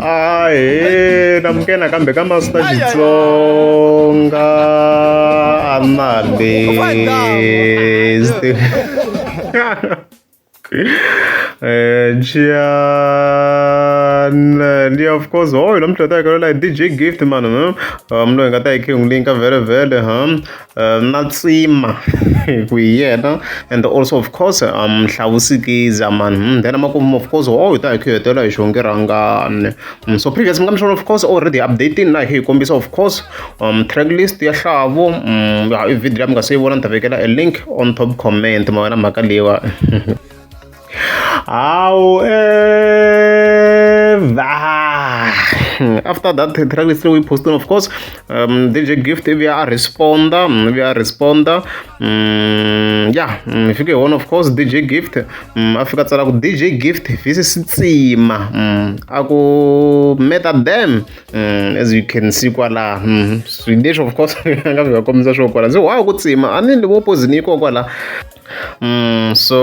Ahee, namukela nakambe ka Master Xitsonga Analyst. Njhani of course hoyo namuntlha hi ta hi la hi D_J Gift mani loyi hi nga ta hi kha hi n'wi link-a vhele na Tsima ku hi yena and also of course Mhlawusikiza mani then amakumu of course hoyo hi ta hi kha hi hetelela hi Xongi Rhangani. So previous mi nga mi swona of course already updating na hi kha hi kombisa of course track list ya Hlavu i video leyi mi nga se yi vona ni ta vekela a link on top comment ma wena mhaka leyiwa. However, after that track list leyi postini of course DJ Gift ivi a responda ivi a responda ya hi fike hi vona of course DJ Gift a fika a tsala ku DJ Gift versus Tsima a ku meta them as you can see kwala swilo leswi of course a nga fika kombisa swo kwala se why ku Tsima a ni vo poison yi kona kwala. So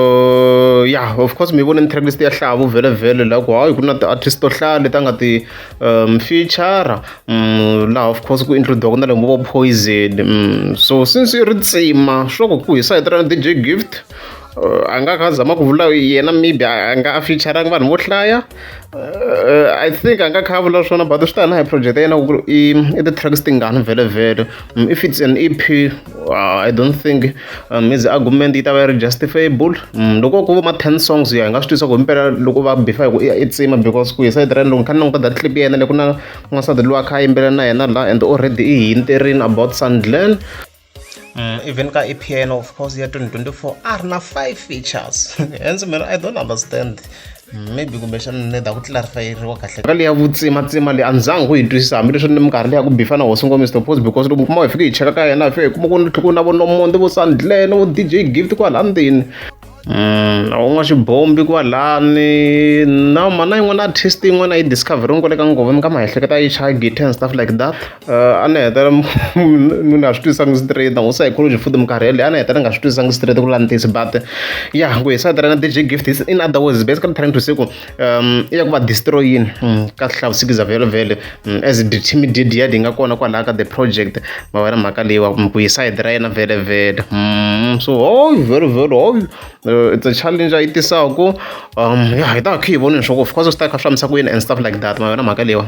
yeah of course mi vone track list ya Hlavu vhele vhele la ku hayi ku na ti-artist to hlaya leti a nga ti feature laha of course ku include ku na le vo Poison so since i ri Tsima swa ku ku hi sayiti ra D_J Gift a nga kha a zama ku vula yena maybe a nga a feature-angi vanhu vo hlaya I think a nga kha a vula swona but swi ta na hi project ya yena ku i i ti-tracks tingani vhele vhele if it's an E_P I don't think his argument yi ta va yi ri justifiable loko ku va ma 10 songs ya hi nga swi twisisa ku himpela loko va bifa hi ku i Tsima because ku hi sayiti ra yena loko ni kha ni languta that clip ya yena le ku na n'wansati loyi a kha a yimbelela na yena la and already i hinterini about Sandlen. Even ka E_P ya yena of course ya 2024 a ri na 5 features hence mina I don't understand maybe kumbexana ni da ku clarify-eriwa kahle mhaka leya vutsimatsima leyi a ni zangi ku yi twisisa hambileswi ni minkarhi leyi ya ku bifa na hosi ngoma Mr Post because loko mi kuma hi fike hi cheka ka yena hi fike hi kuma ku ku na vo Nomonde vo Sandlen vo D_J Gift kwala ndzeni u nga xibombi kwalani na na yin'wana artist yin'wana yi discover-iwe kwale ka ngoma mi nga ma ehleketa yi chaya guitar and stuff like that a ni hetelela ni nga swi twisisangi straight na psychology futhi minkarhi yeleyo a ni hetelela ni nga swi twisisangi straight ku langutisa but ya ku hi sayiti ra na D_J Gift is in other words basically trying to say ku i ya ku va destroy-ini ka Hlawusikiza vhele vhele as the team yi nga kona kwalaya ka the project ma vona mhaka leyiwa ku hi sayiti ra yena vhele vhele so hoyi vhele vhele hoyi it's a challenge a yi tisaku ya hi ta kha hi voneni swa ku of course swi ta kha swi fambisa ku yini and stuff like that ma vona mhaka leyiwa.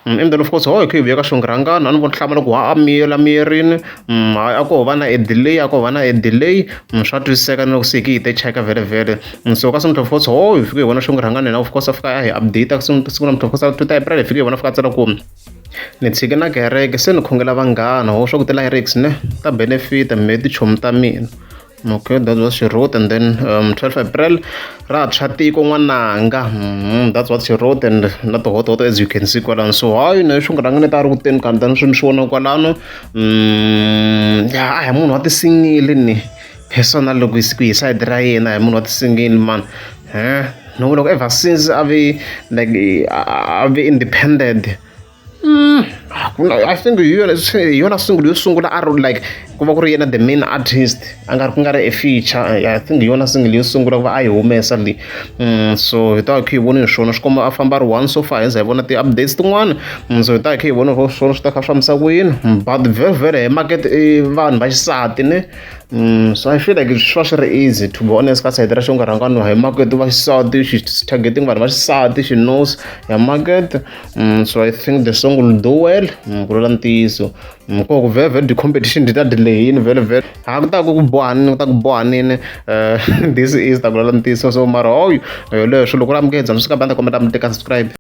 And then of course ho hi kha hi vuya ka Xongi Rhangani a ni vona hlamala ku ha a miyela miyerini hayi a ko va na a delay a ko va na a delay swa twisiseka na loko se hi ke hi te cheka vhele vhele so ka siku of course ho hi fike hi vona Xongi Rhangani yena of course a fika a hi update siku namuntlha of course a 2 April hi fike hi vona fika a tsala ku ni tshike na kereke se ni khongela vanghana ho swa ku ti-lyrics ne ta benefit me tichomi ta mina. Okay, that's what she wrote and then 12 April ra tshwa tiko n'wananga that's what she wrote and na tihotohoto as you can see kwalano so hayi na Xongi Rhangani ta ri ku teni ka ni swi ni swi vona kwalano ya a hi munhu wa tisingili ni personal loko ku hi sayiti ra yena hi munhu wa tisingili man no loko ever since a ve like a ve independent I think hi yona hi yona single yo sungula a ri like ku va ku ri yena the main artist a nga ri ku nga ri a feature I think hi yona single yo sungula ku va a yi humesa leyi so hi ta va hi kha hi voni swona swi komba a famba a ri one so far hi za hi vona ti-updates tin'wana so hi ta hi kha hi vona swona swi ta kha swi fambisa ku yini but vhele vhele hi market i vanhu va xisati ne so I feel like swi va swi ri easy to be honest ka sayiti ra Xongi Rhangani hi market va xisati she's targeting vanhu va xisati she knows ya market so I think the song will do well ku vula ntiyiso ko ku vhele vhele ti-competition ti ta ti lehini vhele vhele ha ku ta ku ku bohanini ku ta ku bohanini this is ta ku vula ntiyiso so mara hoyo leswo loko ri amukela swi ka banda kombela mi teka subscribe.